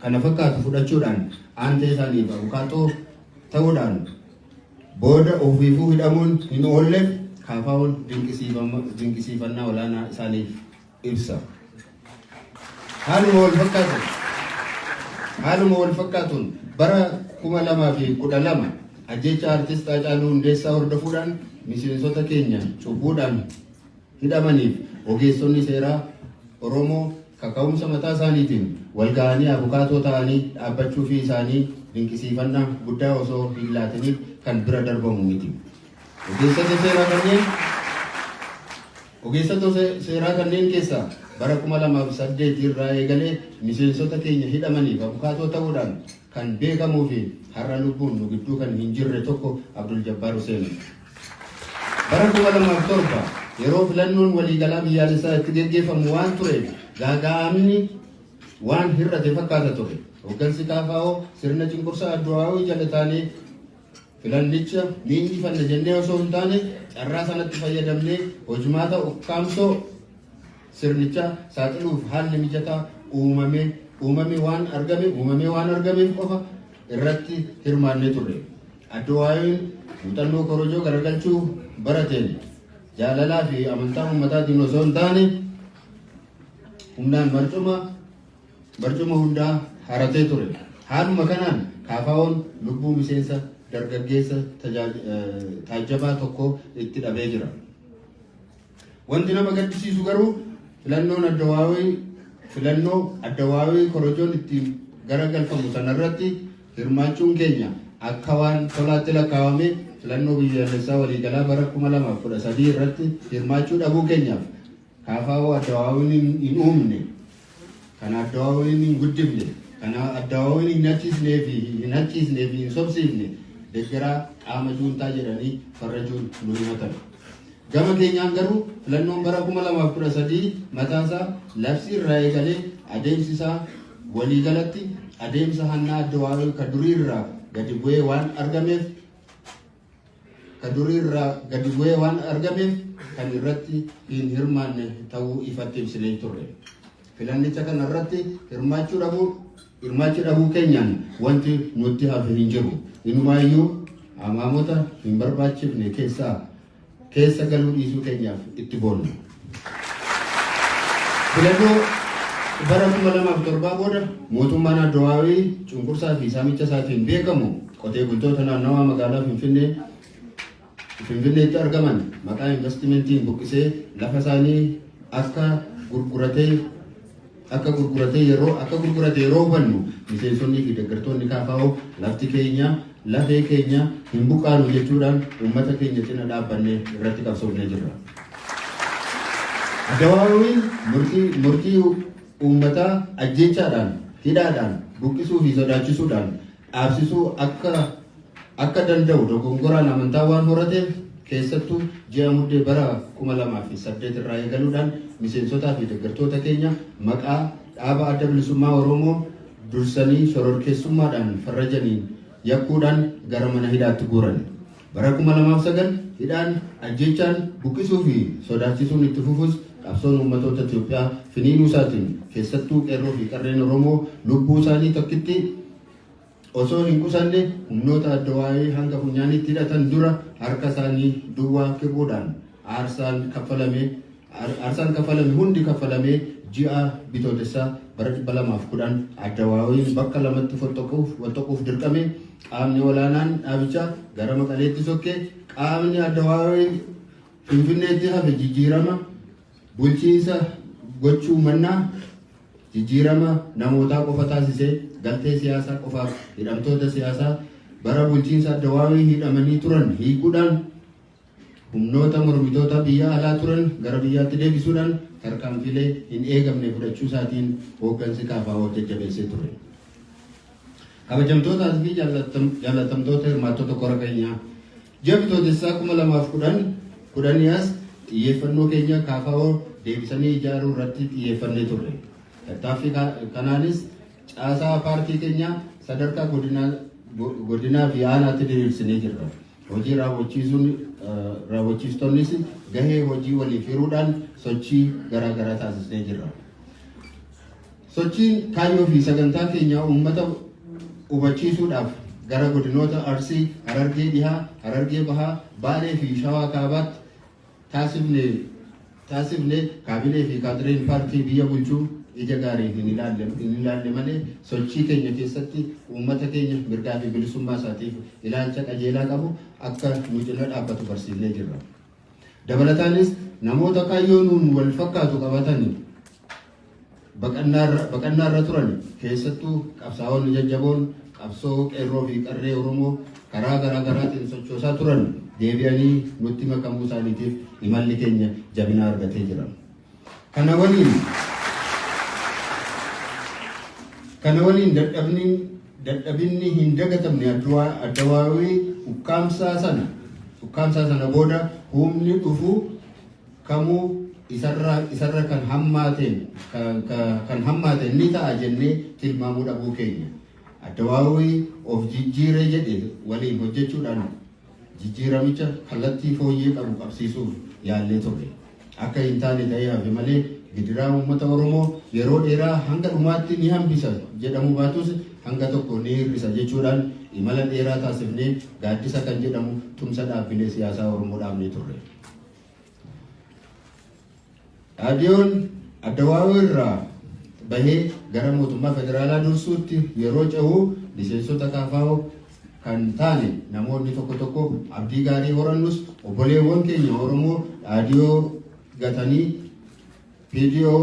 kana fakkaatu fudhachuudhaan aantee isaaniif abukaatoo ta'uudhaan booda ofiifuu hidhamuun hin oolleef KFO'n dinqisiifannaa olaanaa isaaniif ibsa. Haaluma wal fakkaatuun bara 2012 ajjecha artist Haacaaluu Hundeessaa hordofuudhaan miseensota keenya cubbuudhaan hidhamaniif ogeessonni seeraa Oromoo kaka'umsa mataa isaaniitiin wal ga'anii abukaatoo ta'anii dhaabbachuu fi isaanii dinqisiifannaa guddaa osoo hin laatiniif kan bira darbamu miti. Ogeessota seeraa kanneen keessaa bara 2008 irraa eegalee miseensota keenya hidhamaniif abukaatoo ta'uudhaan kan beekamuu fi har'a lubbuun nu gidduu kan hin jirre tokko Abdul Jabbaar Hussein. Bara 2007 yeroo filannoon waliigalaa biyyaalessaa itti geggeeffamu waan tureef gaaga'amni waan hir'ate fakkaata ture. Hooggansi KFO sirna cunqursaa ADWUI jala taanee filannicha ni injifanna jennee osoo hin taane, carraa sanatti fayyadamnee hojimaata ukkaamsoo sirnicha saaxiluuf haalli mijataa uumamee waan argameef qofa irratti hirmaannee turre. ADWUI'n muuxannoo korojoo garagalchuu barateen jaalalaa fi amantaa uummataatiin osoo hin taane humnaan barcuma hundaa haratee ture. Haaluma kanaan KFO'n lubbuu miseensa dargaggeessa taajjabaa tokko itti dhabee jira. Wanti nama gaddisiisu garuu filannoo ADWUI korojoon ittiin garagalfamu sanarratti hirmaachuun keenya akka waan tolaatti lakkaawame, filannoo biyyaalessaa waliigalaa bara 2013 irratti hirmaachuu dhabuu keenyaaf KFO ADWUI'n hin uumne, kan ADWUI'n hin guddifne, kan ADWUI'n hin hachiisnee fi hin sobsiifne deeggaraa qaama juuntaa jedhanii farrajuun nu himatan. Gama keenyaan garuu filannoon bara 2013 mataasaa labsii irraa eegalee adeemsi isaa waliigalatti adeemsa hannaa ADWUI ka durii irraa gadi bu'ee waan argameef kan irratti hin hirmaanne ta'uu ifatti ibsinee turre. Filannicha kana irratti hirmaachuu dhabuu keenyaan wanti nutti hafe hin jiru. Inumaayyuu hamaamota hin barbaachifne keessa galuu dhiisuu keenyaaf itti boonna. Filannoo bara 2007 booda mootummaan ADWUI cunqursaa fi saamicha isaatiin beekamu qotee bultoota naannawaa magaalaa Finfinneetti argaman maqaa investimentiin buqqisee lafa isaanii akka gurgurate yeroo hubannu, miseensonnii fi deeggartoonni KFO lafti keenya lafee keenya, hin buqqaanu jechuudhaan uummata keenya cina dhaabbannee irratti qabsoofnee jirra. ADWUI'n murtii uummataa ajjeechaadhaan, hidhaadhaan, buqqisuu fi sodaachisuudhaan dhaabsisuu akka danda'u dogongoraan amantaa waan horateef, keessattuu ji'a Muddee bara 2008 irraa eegaluudhaan miseensotaa fi deeggartoota keenya maqaa dhaaba Adda Bilisummaa Oromoo dursanii shororkeessummaadhaan farrajaniin yakkuudhaan gara mana hidhaatti guuran. Bara 2009 hidhaan, ajjechaan, buqqisuu fi sodaachisuun itti fufus, qabsoon uummatoota Itoophiyaa finiinuu isaatiin, keessattuu qeerroo fi qarreen Oromoo lubbuu isaanii tokkitti osoo hin qusanne humnoota ADWUI hanga funyaanitti hidhatan dura harka isaanii duwwaa kibuudhaan aarsaan kaffalame hundi kaffalamee ji'a Bitootessaa bara 210 ADWUI'n bakka lamatti fottoquuf dirqame. Qaamni olaanaan dhaabichaa gara Maqaleetti sokkee, qaamni ADWUI Finfinneetti hafe jijjiirama bulchiinsa gochuu mannaa jijjiirama namootaa qofa taasisee galtee siyaasaa qofaaf hidhamtoota siyaasaa bara bulchiinsa ADWUI hidhamanii turan hiikuudhaan, humnoota mormitoota biyya alaa turan gara biyyaatti deebisuudhaan tarkaanfilee hin eegamne fudhachuu isaatiin hooggansi KFO jajjabeessee ture. Kabajamtootaa fi jaallatamtoota hirmaattota kora keenyaa, ji'a Bitootessaa 2010 kudhanii as xiyyeeffannoo keenya KFO deebisanii ijaaruu irratti xiyyeeffannee turre. Tattaaffii kanaanis caasaa paartii keenyaa sadarkaa godinaa fi aanaatti diriirsinee jirra. Hojii raawwachiistonnis gahee hojii waliif hiruudhaan sochii garaa garaa taasisnee jirra. Sochiin kaayyoo fi sagantaa keenya uummata hubachiisuudhaaf gara godinoota Arsii, Harargee Dhihaa, Harargee Bahaa, Baalee fi Shawaa Kaabaatti taasifne kaabinee fi kaadireen paartii biyya bulchuu ija gaariin hin ilaalle malee sochii keenya keessatti uummata keenya mirgaa fi bilisummaa isaatiif ilaalcha qajeelaa qabu akka nu cina dhaabbatu barsiifnee jirra. Dabalataanis namoota kaayyoo nuun wal fakkaatu qabatanii baqannaarra turan keessattuu qabsaa'onni jajjaboon qabsoo qeerroo fi qarree Oromoo karaa garaa garaatiin sochoosaa turan deebi'anii nutti makamuu isaaniitiif imalli keenya jabina argatee jira. Kana waliin dadhabinni hin dagatamne addawaawii ukkaamsaa sana booda humni dhufu kamuu isarra kan hammaateen ni ta'a jennee tilmaamuu dhabuu keenya. Addawaawii of jijjiiree jedhe waliin hojjechuudhaan jijjiiramicha kallattii fooyyee qabu qabsiisuuf yaallee turre. Akka hin taane ta'ee hafe malee gidiraa uummata Oromoo yeroo dheeraa hanga dhumaatti ni hambisa jedhamu baatus hanga tokko ni hir'isa jechuudhaan imala dheeraa taasifnee gaaddisa kan jedhamu tumsa dhaabbilee siyaasaa Oromoo dhaabnee turre. Raadiyoon Addawaawii irraa bahee gara mootummaa federaalaa dursuutti yeroo ce'u miseensota KFO kan taane namoonni tokko tokko abdii gaarii horannus, obboleewwan keenya Oromoo raadiyoo gatanii PDO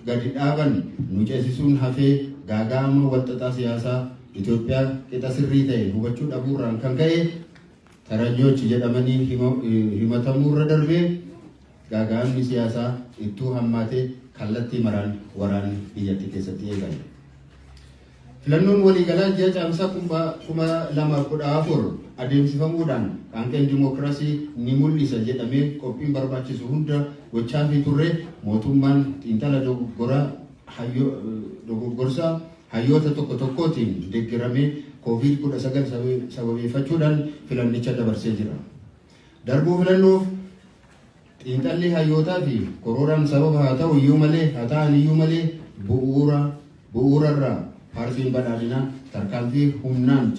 gadi dhaaban nu ceesisuun hafee gaaga'ama walxaxaa siyaasaa Itoophiyaa qixa sirrii ta'e hubachuu dhabuurraan kan ka'e taranyochi jedhamanii himatamuurra darbee gaaga'amni siyaasaa ittuu hammaatee kallattii maraan waraanni biyyattii keessatti eegale. Filannoon waliigalaa ji'a Caamsaa 2014 adeemsifamuudhaan qaanqeen dimookiraasii ni mul'isa jedhamee qophiin barbaachisu hunda gochaa fi turre, mootummaan xiinxala dogoggorsaa hayyoota tokko tokkootiin deeggaramee Covid-19 sababeeffachuudhaan filannicha dabarsee jira. Darbuu filannoof xiinxalli hayyootaa fi korooraan sababa haa ta'an iyyuu malee, bu'uurarraa paartiin badhaadhinaa tarkaanfii humnaan